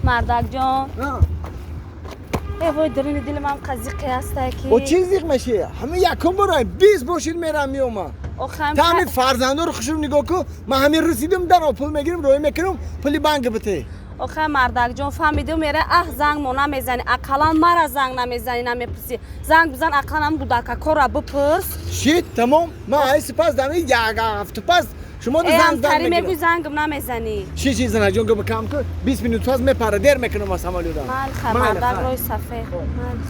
Мардакҷон, э вой, дарини дили ман қазиқе ҳастай ки. О, чӣ зиқ меши? Ҳамин якум бора 20 бошид мерам меомам. Охам. Та ҳамин фарзандоро хушрӯ нигоҳ кун. Ман ҳамин расидим, даро пул мегирим, роҳӣ мекунам, пули банк бите. Охай, мардакҷон, фаҳмидим, мера аҳ, занг мо намезанӣ, ақаллан мара занг намезанӣ, намепурсӣ. Занг бизан, ақаллан ҳам гудакакора бипурс. Шит, тамом. Ман ай сипас дами як ҳафта пас шумо э занг занг ҳамтари мегӯй, мегирам. Зангм намезанӣ. Ши, ши, занаҷон, гапа кам кун. 20 минут пас мепара, дер мекунам аз самолётам. Майли, хай. Майли, Мардак. Хай. Роҳи сафед, майли.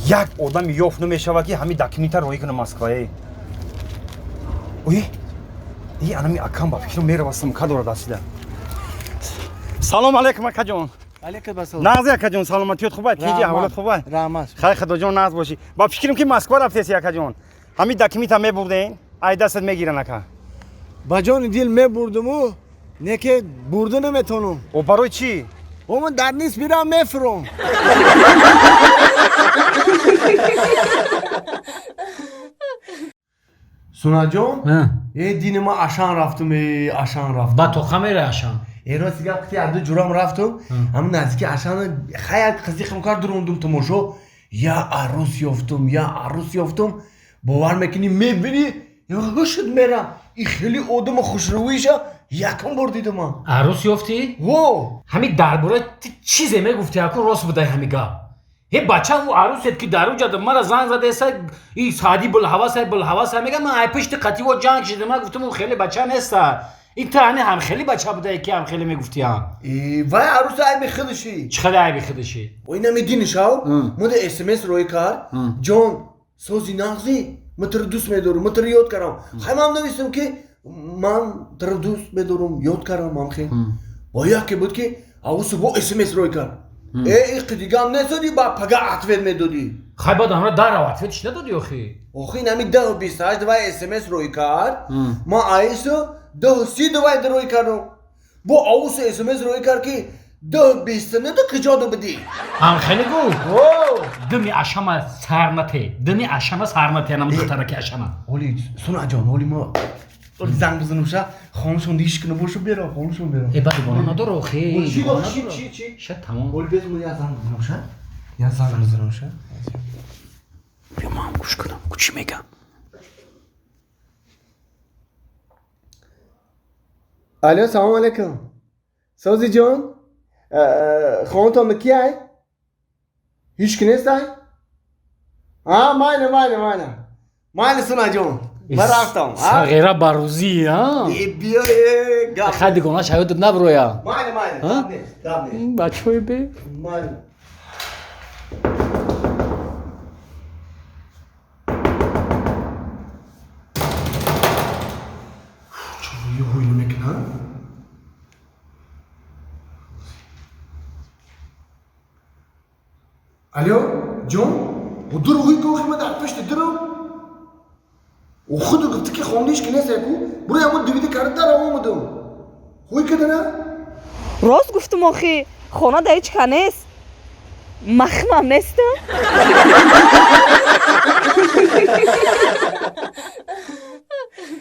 Як одами ёфт намешавад, ки ҳамин документа роҳӣ кунам Москвае. Ой, и анами акам ба фикрам мерава, сумка дорад дастида. Салом алейкум, акаҷон. Алейкум ассалом. Нағзи, акаҷон, саломатиёт хубай, тинҷи, аҳволот хубай? Раҳмат. Хай, худоҷон, нағз бошӣ. Ба фикрам, ки Москва рафтеси, акаҷон, ҳамин документа мебурден, ай дастат мегиран, ака. Ба ҷони дил мебурдуму, не ки бурда наметонам. О, барои чӣ? О, ман дар нист бирам, мефуром. Сунаҷон, э, дини ма Ашан рафтум, э, Ашан рафтум. Ба тоқа мере Ашан? Э, рости гап, қити аду ҷурам рафтум, ҳамин наздики Ашан хай қизиқам кар, дурундум тамошо, я арӯс ёфтум, я арӯс ёфтум. Бовар мекунӣ, мебинӣ, ҳушд мерам, и хеле одама хушрӯиша якум бор дидам ман. Арӯс ёфтӣ? Во. Ҳамин дар бораи ти чизе мегуфтӣ, аку рост будай ҳами гап. Ҳе, бача, ӯ арӯсет ки дар уҷада мара занг задаеса, и саъди булҳавасай, булҳавасай мега, ман ай пишти қативо ҷанг шидам, ман гуфтам, ӯ хеле бача неста. Ин та ҳани ҳамхели бача будае, ки ҳамхеле мегуфтиам. Э, вай арӯса айби худаши. Чӣ хеле айби худаши? Ой, намединишав, муда смс рӯй кард: «Ҷон, сози, нағзӣ, ман туро дӯст медорам, ман туро ёд кардам». Хай, ман навистам, ки ман туро дӯст медорам, ёд кардам. Ҳамхел бо яке буд, ки авусу бо смс рӯй кард: «Э, иқи дигам несоди, ба пага ответ медодӣ». Хай, баъд амра дарав ответ ш надодӣ, охи? Охи, нами 10:28 вай смс рӯй кард, ман аису 10:30 давай рӯй кардам, бо авусу смс рӯй кард, ки 10:29 куҷо будӣ? Ҳамхеле гуфт? Дими ашама сарнате, дими ашама сарнате, анам духтараки ашама. Оли, Сунаҷон, оли мо занг бизанам, ша хонашон иш куна бошу, бера хонашон бера. Э, баъд дугона надора, охи. Чи, Дугона чи, надора. чи, чи? Ша, тамом. Оли, без мо я занг бизанам, ша, я занг бизанам, ша. Биё, ман гӯш кунам, ку чӣ мегам. Алло, салом алейкум, сози ҷон, хонатон кияй? Ҳеч ки нестай? А, майли, майли, майли, майли, Сунаҷон, ман рафтам. Сағира барӯзӣ, а? Э, биё, э, гап. Хай, дугона шаёдат наброя. Майли, майли. А? Гап нест, гап нест. Бачаҳои бе. Майли. Чӯи ҳуй намекунад. Алло, ҷон, дур ҳуй кохи, ма дар пишти дурам. О, худу гуфти, ки хондаиш ки нест, яку буро ямо дивиди карда дар омадам, ҳуй кадана. Рост гуфтум, охи, хона да ҳеҷ ка нест, махмам нестам.